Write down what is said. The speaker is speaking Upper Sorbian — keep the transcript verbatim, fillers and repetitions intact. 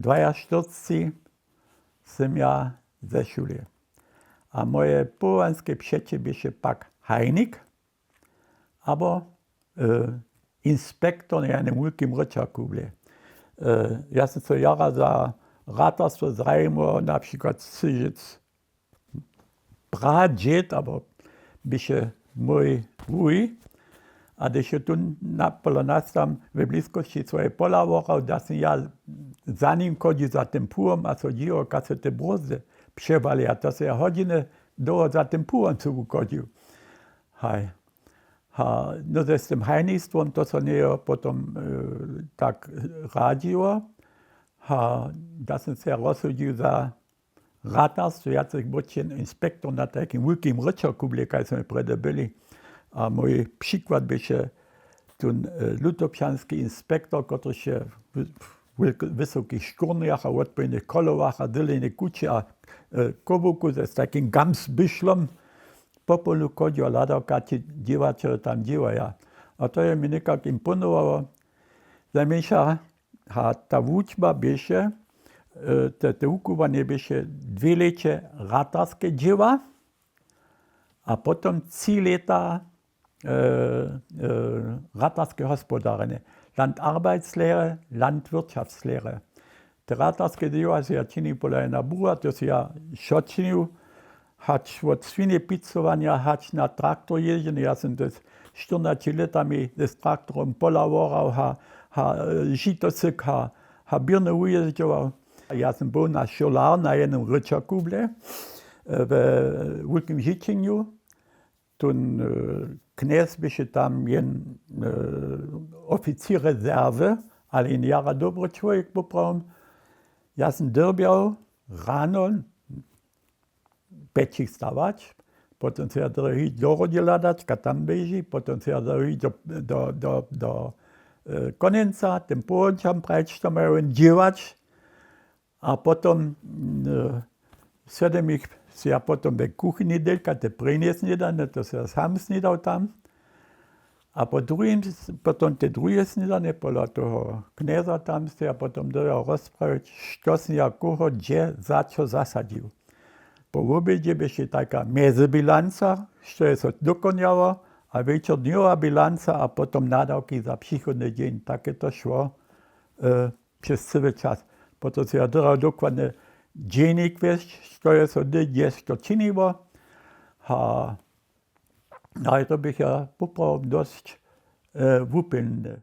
dwajaštyrcci sym ja ze šule. A moje powołanske přeće běše pak hajnik abo e, inspektor na jednym wulkim rěčakuble. E, ja sym so jara za ratarstwo zajimował, na přikład Cyžec pradźěd, abo běše mój wuj. A hdyž je tu na, pola nas tam we bliskosći swoje pola wochał, da sym ja za nim chodźił, za tym pułom a so dźiwał, kaž so te brózdy přewali. A to se ja hodźiny dołho za tym pułom so wuchodźił. Haj. A no, z tym hajnistwom to so njeje potom e, tak radźiło. A da sym se ja rozsudźił za ratarstwo, wjace bóćen inspektor na takim wulkim rěčakuble, kaž smy prjedy byli. A mój přikład běše tón e, lutopšanski inspektor, kotryž je w, w wulk-, wysokich škurnjach a wotpójnych kolowach a zelenej kući a e, kobłowku z takim gamsbišlom po polu chodźił a hladał, kaž ti dźěłaćerjo tam dźěłaja. A to je mi někak imponowało. Znajmjeńša, a ta wučba běše, e, te, te wukubłanje běše dwě lěće ratarske dźěła a potom tři lěta e, e, ratarske hospodarjenje. Landarbeitslehre, Landwirtschaftslehre. Te ratarske dźěła sy ja činił pola jena bura, to sy ja wšo činił, hač wot swinjepicowanja, hač na traktor jězdźenje. Ja sym z štyrnaći lětami z traktorom pola worał, ha, ha, e, žito syk, ha, ha běrny wujězdźował. Ja sym był na šolar na jednym rěčakuble e, we wulkim Žičenju. Tón e, knjez běše tam jen e, oficir rezerwy, ale jen jara dobry čłowjek poprawom. Ja sym dyrbjał rano pjećich stawać, potom sy ja dyrbjał hić do hrodźe hladać, kaž tam běži, potom sy ja dyrbjał hić do, do, do, do e, konjenca, tym połódźam prajić, što maja wón dźěłać. A potom e, sydym jich sy ja potom we kuchyni delka te prěnje snědanje, to sy ja sam snědał tam. A po druhim, potom te druhe snědanje pola toho knjeza tam sy ja potom dyrbjał rozprawić, što sym ja koho hdźe za čo zasadźił. Po wobědźe běše taka mjezybilanca, što je so dokonjało, a wječor dnjowa bilanca a potom nadawki za přichodny dźeń. Take to šło e, přez cyły čas. Potom sy ja dyrbjał dokładnje dźejnik wjesć, što je so hdy dźe što činiło. A, no ale to běch ja poprawom dosć e, wupilny.